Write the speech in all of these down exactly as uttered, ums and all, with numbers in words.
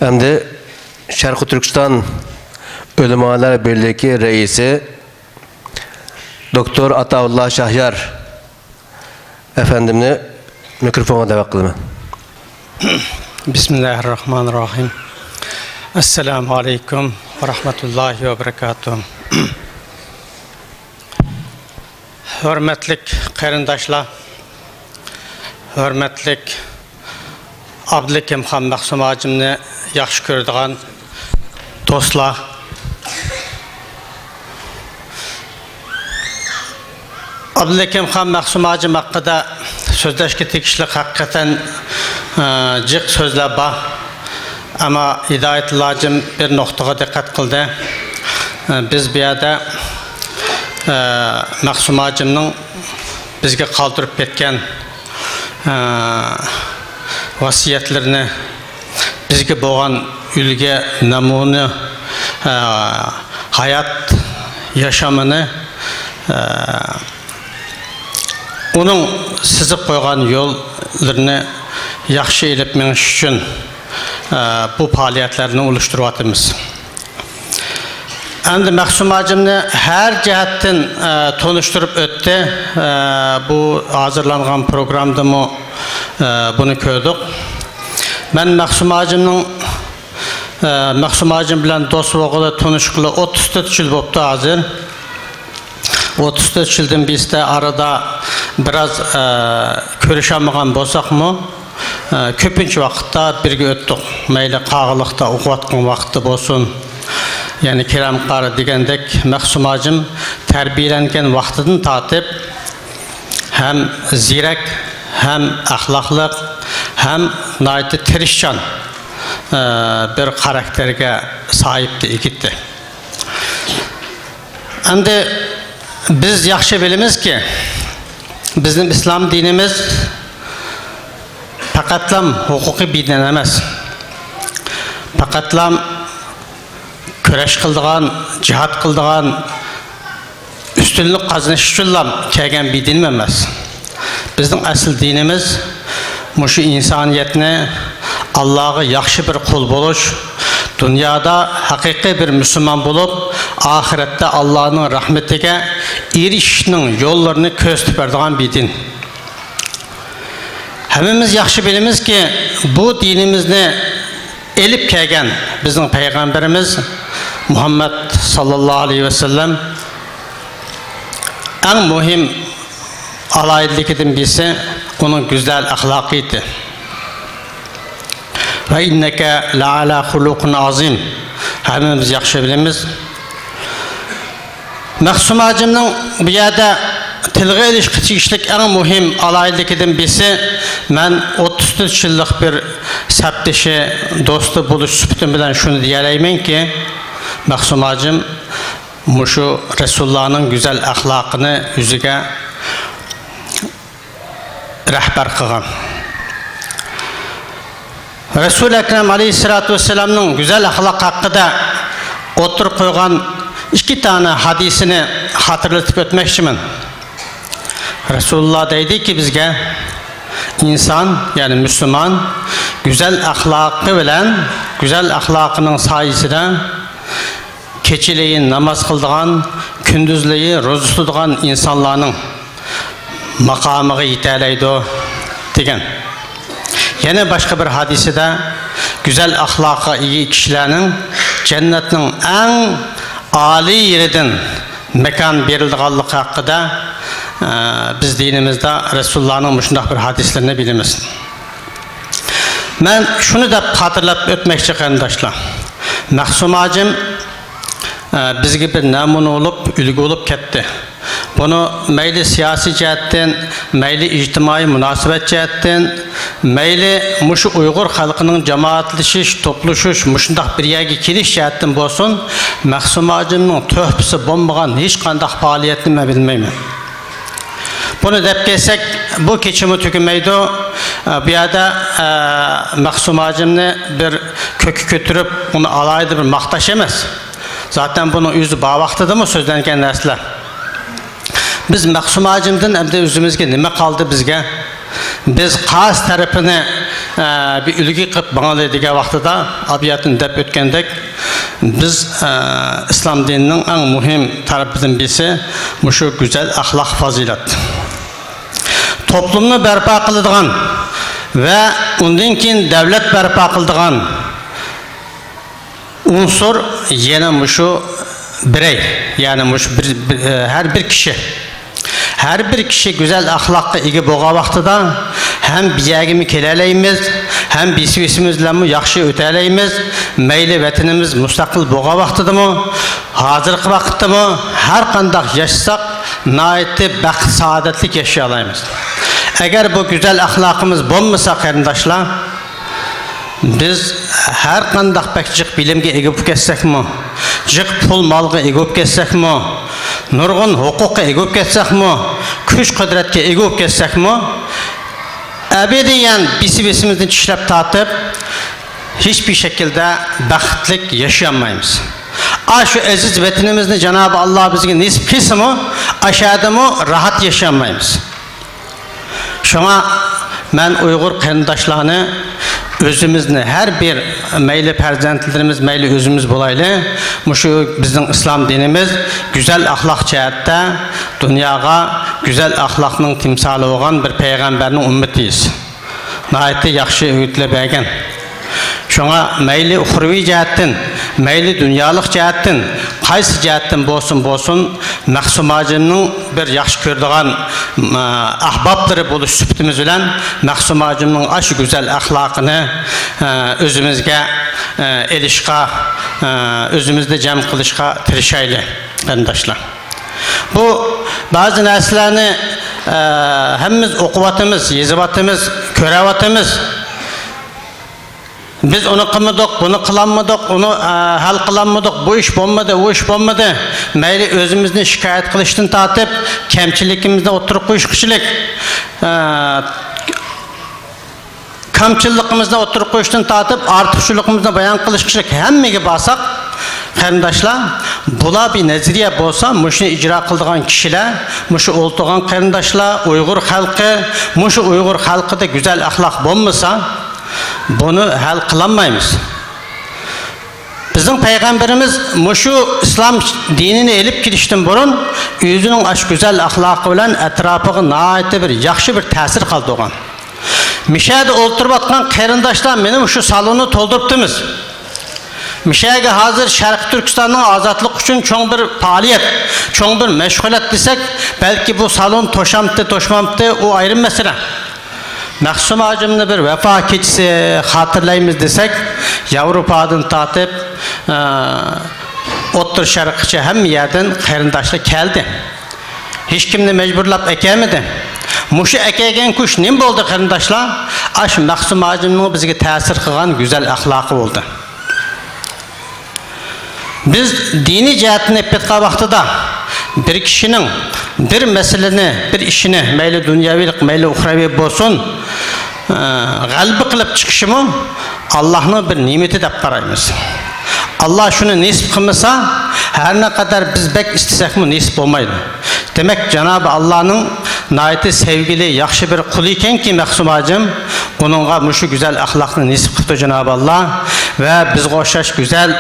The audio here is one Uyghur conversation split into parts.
ئەمدى شەرقىي تۈركىستان ئۆلىمالار بىرلىكى رەئىسى دوكتور ئاتاۋۇللا شاھيار ئەپەندىمنى مىكروفونغا دەۋەت قىلىمەن. بىسمىللاھىررەھمانىررەھىم. ئەسسالامۇ ئەلەيكۇم ۋە رەھمەتۇللاھى ۋە بەرىكاتۇھ. ھۆرمەتلىك قېرىنداشلار، ھۆرمەتلىك ئابدۇلھەكىم خان مەخسۇم ھاجىمنى ياخشى كۆرىدىغان دوستلار، ئابدۇلھەكىم خان مەخسۇم ھاجىم ھەققىدە سۆزلەشكە تېگىشلىك ھەقىقەتەن، ئە، جىق سۆزلەر بار. ئەمما ھىدايەتۇللا ھاجىم بىر نۇقتىغا دىققەت قىلدى. ئە، بىز بۇ يەردە، ئە، مەخسۇم ھاجىمنىڭ بىزگە قالدۇرۇپ كەتكەن، ئە، ۋەسىيەتلىرىنى، بىزگە بولغان ئۈلگە، نەمۇنە، ئە، ھايات ياشىمىنى، ئە، ئۇنىڭ سىزىپ قويغان يوللىرىنى ياخشى ئېلىپ مېڭىش ئۈچۈن، ئە، بۇ پائالىيەتلەرنى ئۇيۇشتۇرۇۋاتىمىز. ئەمدى مەخسۇم ھاجىمنى ھەر جەھەتتىن، ئە، تونۇشتۇرۇپ ئۆتتى. ئە، بۇ ھازىرلانغان پروگراممىدىمۇ، ئە، بۇنى كۆردۇق. مەن مەخسۇم ھاجىمنىڭ، ئە، مەخسۇم ھاجىم بىلەن دوست بولغىلى، تونۇشقىلى ئوتتۇز تۆت يىل بوپتۇ ھازىر. ئوتتۇز تۆت يىلدىن بېسىدە ئارىدا بىراز، ئە، كۆرۈشەلمىگەن بولساقمۇ، ئە، كۆپىنچە ۋاقىتتا بىرگە ئۆتتۇق. مەيلى قاغىلىقتا ئوقۇۋاتقان ۋاقىتتا بولسۇن، يەنى كىرەم قارى دېگەندەك، مەخسۇم ھاجىم تەربىيەلەنگەن ۋاقتىدىن تارتىپ ھەم زېرەك، ھەم ئەخلاقلىق، ھەم ناھايىتى تىرىشچان، ئە، بىر خاراكتېرگە ساھىبتى، ئىگىدى. ئەمدى بىز ياخشى بىلىمىزكى، بىزنىڭ ئىسلام دىنىمىز پەقەتلام ھوقۇقىي بىر دىن ئەمەس. پەقەتلام كۈرەش قىلىدىغان، جىھاد قىلىدىغان، ئۈستۈنلۈك قازىنىش ئۈچۈنلا كەلگەن بىر دىن ئەمەس. بىزنىڭ ئەسلى دىنىمىز مۇشۇ ئىنسانىيەتنى ئاللاغا ياخشى بىر قۇل بولۇش، دۇنيادا ھەقىقىي بىر مۇسۇلمان بولۇپ، ئاخىرەتتە ئاللانىڭ رەھمىتىگە ئېرىشىشنىڭ يوللىرىنى كۆرسىتىپ بېرىدىغان بىر دىن. ھەممىمىز ياخشى بىلىمىزكى، بۇ دىنىمىزنى ئېلىپ كەلگەن بىزنىڭ پەيغەمبىرىمىز مۇھەممەد ساللاللاھۇ ئەلەيھى ۋەسەللەم ئەڭ مۇھىم ئالاھىدىلىكىدىن بىرسى ئۇنىڭ گۈزەل ئەخلاقىيىتى. ۋە ئىننەكە لەئەلا خۇلۇقىن ئازىم. ھەممىمىز ياخشى بىلىمىز. مەخسۇم ھاجىمنىڭ بۇ يەردە تىلغا ئېلىشقا تېگىشلىك ئەڭ مۇھىم ئالاھىدىلىكىدىن بىرسى، مەن ئوتتۇز تۆت يىللىق بىر سەپدىشى، دوستى بولۇش سۈپىتىم بىلەن شۇنى دېيەلەيمەنكى، مەخسۇم ھاجىم مۇشۇ رەسۇلۇللانىڭ گۈزەل ئەخلاقىنى ئۆزىگە رەھبەر قىلغان. رەسۇل ئەكرەم ئەلەيھىسسالاتۇ ۋەسسالامنىڭ گۈزەل ئەخلاق ھەققىدە ئوتتۇرىغا قويغان ئىككى دانە ھەدىسىنى خاتىرىلىتىپ ئۆتمەكچىمەن. رەسۇلۇللا دەيدىكى بىزگە، ئىنسان، يەنى مۇسۇلمان، گۈزەل ئەخلاقى بىلەن، گۈزەل ئەخلاقىنىڭ سايىسىدە كېچىلىيىن ناماز قىلىدىغان، كۈندۈزلىيى روزا تۇتىدىغان ئىنسانلارنىڭ ماقامىغا يېتەلەيدۇ، دېگەن. يەنە باشقا بىر ھەدىسىدە، گۈزەل ئەخلاققا ئىگە كىشىلەرنىڭ جەننەتنىڭ ئەڭ ئالىي يېرىدىن ماكان بېرىلىدىغانلىقى ھەققىدە، ئە، بىز دىنىمىزدا رەسۇلۇللانىڭ مۇشۇنداق بىر ھەدىسلىرىنى بىلىمىز. مەن شۇنى دەپ خاتىرىلەپ ئۆتمەكچى، قېرىنداشلار. مەخسۇم ھاجىم، ئە، بىزگە بىر نەمۇنە بولۇپ، ئۈلگە بولۇپ كەتتى. بۇنى مەيلى سىياسىي جەھەتتىن، مەيلى ئىجتىمائىي مۇناسىۋەت جەھەتتىن، مەيلى مۇشۇ ئۇيغۇر خەلقىنىڭ جامائەتلىشىش، توپلىشىش، مۇشۇنداق بىر يەرگە كېلىش جەھەتتىن بولسۇن، مەخسۇم ھاجىمنىڭ تۆھپىسى بولمىغان ھېچقانداق پائالىيەتنى مەن بىلمەيمەن. بۇنى دەپ كەتسەك، بۇ كېچىمۇ تۈگىمەيدۇ. ئە، بۇ يەردە، ئە، مەخسۇم ھاجىمنى بىر كۆككە كۆتۈرۈپ، ئۇنى ئالاھىدە بىر ماختاش ئەمەس. زاتەن بۇنىڭ ئۆزى بار ۋاقتىدىمۇ سۆزلەنگەن نەرسىلەر. بىز مەخسۇم ھاجىمدىن ئەمدى ئۆزىمىزگە نېمە قالدى بىزگە؟ بىز قارسى تەرىپىنى ئە، بىر ئۈلگە قىلىپ ماڭايلى دېگەن ۋاقتىدا، ئابىياتىن دەپ ئۆتكەندەك، بىز، ئە، ئىسلام دىنىنىڭ ئەڭ مۇھىم تەرىپىدىن بىرسى مۇشۇ گۈزەل ئەخلاق، پازىلەت. توپلۇمنى بەرپا قىلىدىغان ۋە ئۇندىن كېيىن دەۋلەت بەرپا قىلىدىغان ئۇنسۇر يەنە مۇشۇ بىرەي، يەنى مۇشۇ بىر، بىر، ھەر بىر كىشى. ھەر بىر كىشى گۈزەل ئەخلاققا ئىگە بولغان ۋاقتىدا ھەم بىر يەرگىمۇ كېلەلەيمىز، ھەم بىسىۋىسىمىز بىلەنمۇ ياخشى ئۆتەلەيمىز. مەيلى ۋەتىنىمىز مۇستەقىل بولغان ۋاقتىدىمۇ، ھازىرقى ۋاقىتتىمۇ ھەر قانداق ياشىساق، ناھايىتى بەخت، سائادەتلىك ياشىيالايمىز. ئەگەر بۇ گۈزەل ئەخلاقىمىز بولمىسا، قېرىنداشلار، بىز ھەر قانداق بەك جىق بىلىمگە ئىگە بولۇپ كەتسەكمۇ، جىق پۇل مالغا ئىگە بولۇپ كەتسەكمۇ، نۇرغۇن ھوقۇققا ئىگە بولۇپ كەتسەكمۇ، كۈچ قۇدرەتكە ئىگە بولۇپ كەتسەكمۇ، ئەبەدىيەن بىسىۋىسىمىزنى چىشلەپ تارتىپ، ھېچبىر شەكىلدە بەختلىك ياشىيالمايمىز. ئاشۇ ئەزىز ۋەتىنىمىزنى جانابى ئاللا بىزگە نېسىپ قىلسىمۇ، ئاشەدىمۇ راھەت ياشىيالمايمىز. شۇڭا مەن ئۇيغۇر قېرىنداشلارنى، ئۆزىمىزنى، ھەر بىر، مەيلى پەرزەنتلىرىمىز، مەيلى ئۆزىمىز بولايلى، مۇشۇ بىزنىڭ ئىسلام دىنىمىز گۈزەل ئەخلاق جەھەتتە دۇنياغا گۈزەل ئەخلاقنىڭ تىمسالى بولغان بىر پەيغەمبەرنىڭ ئۈممىتىيىز. ناھايىتى ياخشى ئۆگىتىلەر بەرگەن. شۇڭا مەيلى ئۇخروۋى جەھەتتىن، مەيلى دۇنيالىق جەھەتتىن، قايسى جەھەتتىن بولسۇن بولسۇن، مەخسۇم ھاجىمنىڭ بىر ياخشى كۆرىدىغان، ئە، ئەھبابلىرى بولۇش سۈپىتىمىز بىلەن مەخسۇم ھاجىمنىڭ ئاشۇ گۈزەل ئەخلاقىنى، ئە، ئۆزىمىزگە، ئە، ئېلىشقا، ئە، ئۆزىمىزدە جەم قىلىشقا تىرىشايلى، قېرىنداشلار. بۇ بەزى نەرسىلەرنى، ئە، ھەممىمىز ئوقۇۋاتىمىز، يېزىۋاتىمىز، كۆرەۋاتىمىز. بىز ئۇنى قىلمىدۇق، بۇنى قىلالمىدۇق، ئۇنى، ئە، ھەل قىلالمىدۇق، بۇ ئىش بولمىدى، ئۇ ئىش بولمىدى. مەيلى ئۆزىمىزنى شىكايەت قىلىشتىن تارتىپ، كەمچىلىكىمىزنى ئوتتۇرىغا قويۇشقىچىلىك، ئە، كەمچىللىقىمىزنى ئوتتۇرىغا قويۇشتىن تارتىپ، ئارتۇقچىلىقىمىزنى بايان قىلىشقىچىلىك ھەممىگە بارساق، قېرىنداشلار، بۇلار بىر نەزەرىيە بولسا، مۇشۇنى ئىجرا قىلىدىغان كىشىلەر، مۇشۇ ئولتۇرغان قېرىنداشلار، ئۇيغۇر خەلقى، مۇشۇ ئۇيغۇر خەلقىدە گۈزەل ئەخلاق بولمىسا، بۇنى ھەل قىلالمايمىز. بىزنىڭ پەيغەمبىرىمىز مۇشۇ ئىسلام دىنىنى ئېلىپ كېلىشتىن بۇرۇن، ئۆزىنىڭ ئاشۇ گۈزەل ئەخلاقى بىلەن ئەتراپىغا ناھايىتى بىر ياخشى بىر تەسىر قالدۇرغان. مىشەدە ئولتۇرۇۋاتقان قېرىنداشلار، مېنى مۇشۇ سالوننى تولدۇرۇپتىمىز. مىشەگە ھازىر شەرقىي تۈركىستاننىڭ ئازادلىقى ئۈچۈن چوڭ بىر پائالىيەت، چوڭ بىر مەشغۇلات دېسەك، بەلكى بۇ سالون توشامتى، توشمامتى، ئۇ ئايرىم مەسىلە. مەخسۇم ھاجىمنى بىر ۋەپا كېچىسى خاتىرىلەيمىز دېسەك، ياۋروپادىن تارتىپ، ئە، ئوتتۇرا شەرققىچە ھەممە يەردىن قېرىنداشلار كەلدى. ھېچكىمنى مەجبۇرلاپ ئەكەلمىدى. مۇشۇ ئەكەلگەن كۈچ نېمە بولدى، قېرىنداشلار؟ ئاشۇ مەخسۇم ھاجىمنىڭ بىزگە تەسىر قىلغان گۈزەل ئەخلاقى بولدى. بىز دىنىي جەھەتتىن ئېلىپ ئېيتقان ۋاقتىدا، بىر كىشىنىڭ بىر مەسىلىنى، بىر ئىشىنى، مەيلى دۇنياۋىلىق، مەيلى ئۇخراۋى بولسۇن، ئە، غەلىبە قىلىپ چىقىشىمۇ ئاللاھنىڭ بىر نېمىتى دەپ قارايمىز. ئاللاھ شۇنى نېسىپ قىلمىسا، ھەر نەقەدەر بىز بەك ئىستىسەكمۇ نېسىپ بولمايدۇ. دېمەك، جانابى ئاللاھنىڭ ناھايىتى سەۋگىلى، ياخشى بىر قۇلى ئىكەنكى مەخسۇم ھاجىم، ئۇنىڭغا مۇشۇ گۈزەل ئەخلاقنى نېسىپ قىپتۇ جانابى ئاللاھ ۋە بىزگە ئوخشاش گۈزەل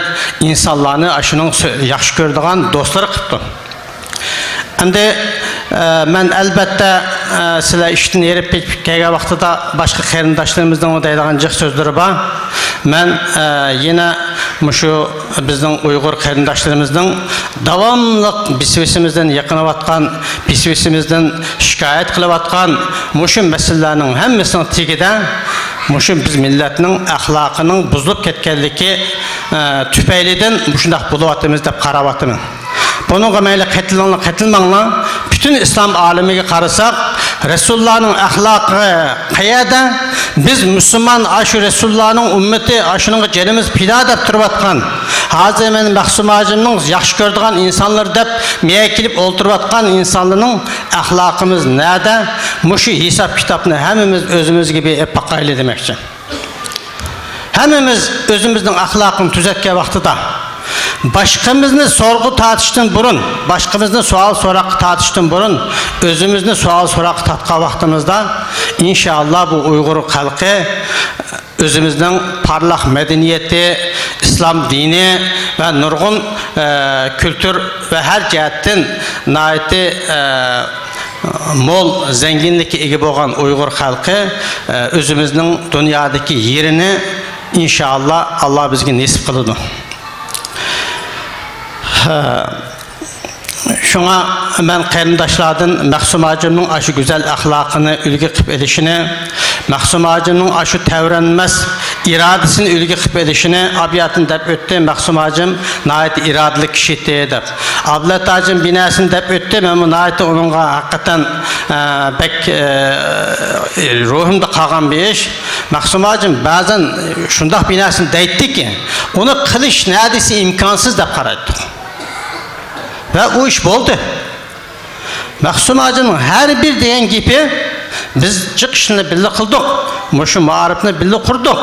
ئىنسانلارنى ئاشۇنىڭ سۆ-، ياخشى كۆرىدىغان دوستلىرى قىپتۇ. ئەمدى، ئە، مەن ئەلبەتتە، ئە، سىلەر ئىشتىن ھېرىپ كېتىپ كەلگەن ۋاقتىدا باشقا قېرىنداشلىرىمىزنىڭمۇ دەيدىغان جىق سۆزلىرى بار. مەن، ئە، يەنە مۇشۇ بىزنىڭ ئۇيغۇر قېرىنداشلىرىمىزنىڭ داۋاملىق بىسىۋىسىمىزدىن يېقىنىۋاتقان، بىسىۋىسىمىزدىن شىكايەت قىلىۋاتقان مۇشۇ مەسىلىلەرنىڭ ھەممىسىنىڭ تېگىدە مۇشۇ بىز مىللەتنىڭ ئەخلاقىنىڭ بۇزۇلۇپ كەتكەنلىكى، ئە، تۈپەيلىدىن مۇشۇنداق بولۇۋاتىمىز دەپ قاراۋاتىمەن. بۇنىڭغا مەيلى قېتىلىڭلار، قېتىلماڭلار. پۈتۈن ئىسلام ئالىمىگە قارىساق، رەسۇلۇللانىڭ ئەخلاقى قەيەردە؟ بىز مۇسۇلمان، ئاشۇ رەسۇلۇللانىڭ ئۈممىتى، ئاشۇنىڭغا جېنىمىز پىدا دەپ تۇرۇۋاتقان، ھازىر مەن مەخسۇم ھاجىمنىڭ ياخشى كۆرىدىغان ئىنسانلىرى دەپ مېيەگە كېلىپ ئولتۇرۇۋاتقان ئىنسانلارنىڭ ئەخلاقىمىز نەدە؟ مۇشۇ ھېساب كىتابنى ھەممىمىز ئۆزىمىزگە بېرىپ باقايلى دېمەكچى. ھەممىمىز ئۆزىمىزنىڭ ئەخلاقىنى تۈزەتكەن ۋاقتىدا، باشقىمىزنى سورغا تارتىشتىن بۇرۇن، باشقىمىزنى سوئال سوراققا تارتىشتىن بۇرۇن، ئۆزىمىزنى سوئال سوراققا تارتقان ۋاقتىمىزدا، ئىنشائاللا، بۇ ئۇيغۇر خەلقى ئۆزىمىزنىڭ پارلاق مەدەنىيىتى، ئىسلام دىنى ۋە نۇرغۇن، ئە، كۈلتۈر ۋە ھەر جەھەتتىن ناھايىتى، ئە، مول زەڭگىنلىككە ئىگە بولغان ئۇيغۇر خەلقى، ئە، ئۆزىمىزنىڭ دۇنيادىكى يېرىنى، ئىنشائاللا، ئاللا بىزگە نېسىپ قىلىدۇ. ھە، شۇڭا مەن قېرىنداشلاردىن مەخسۇم ھاجىمنىڭ ئاشۇ گۈزەل ئەخلاقىنى ئۈلگە قىلىپ ئېلىشىنى، مەخسۇم ھاجىمنىڭ ئاشۇ تەۋرەنمەس ئىرادىسىنى ئۈلگە قىلىپ ئېلىشىنى، ئابىياتىن دەپ ئۆتتى، مەخسۇم ھاجىم ناھايىتى ئىرادىلىك كىشى ئىدى دەپ. ئابلەت ھاجىم بىناسىنى دەپ ئۆتتى، مەنمۇ ناھايىتى ئۇنىڭغا ھەقىقەتەن، ئە، بەك، ئە، روھۇمدا قالغان بىر ئىش. مەخسۇم ھاجىم بەزەن شۇنداق بىناسىنى دەيتتىكى، ئۇنى قىلىش نەدىسى ئىمكانسىز دەپ قارايتتۇق. ۋە ئۇ ئىش بولدى. مەخسۇم ھاجىنىڭ ھەر بىر دېگەن گېپى، بىز جىق ئىشنى بىللە قىلدۇق، مۇشۇ مائارىپنى بىللە قۇردۇق.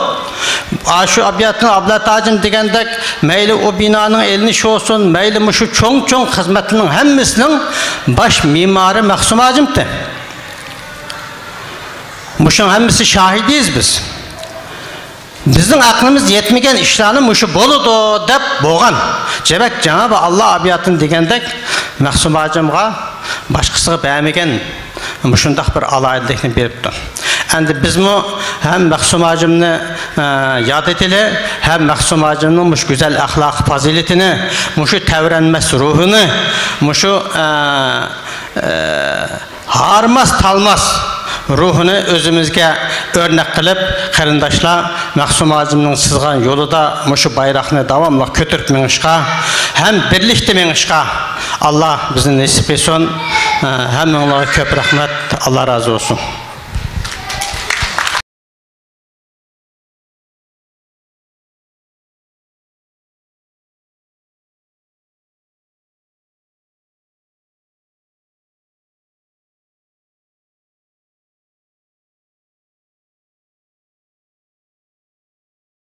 ئاشۇ ئابياتنىڭ ئابلەت ھاجىم دېگەندەك، مەيلى ئۇ بىنانىڭ ئېلىنىشى بولسۇن، مەيلى مۇشۇ چوڭ-چوڭ خىزمەتلەرنىڭ ھەممىسىنىڭ باش مېمارى مەخسۇم ھاجىمتى. مۇشۇنىڭ ھەممىسى شاھىدىيىز بىز. بىزنىڭ ئەقلىمىز يەتمىگەن ئىشلارنى مۇشۇ بولىدۇ دەپ بولغان. جەبەك جانابى ئاللا ئابىياتىن دېگەندەك، مەخسۇم ھاجىمغا باشقىسىغا بەرمىگەن مۇشۇنداق بىر ئالاھىدىلىكنى بېرىپتۇ. ئەمدى بىزمۇ ھەم مەخسۇم ھاجىمنى، ئە، ياد ئېتىلى، ھەم مەخسۇم ھاجىمنىڭ مۇشۇ گۈزەل ئەخلاقىي پازىلىتىنى، مۇشۇ تەۋرەنمەس روھىنى، مۇشۇ، ئە، ئە، ھارماس تالماس روھىنى ئۆزىمىزگە ئۆرنەك قىلىپ، قېرىنداشلار، مەخسۇم ھاجىمنىڭ سىزغان يولىدا مۇشۇ بايراقنى داۋاملىق كۆتۈرۈپ مېڭىشقا ھەم بىرلىكتە مېڭىشقا ئاللا بىزنى نېسىپ قىلسۇن. ھەممىڭلارغا كۆپ رەھمەت، ئاللا رازى بولسۇن.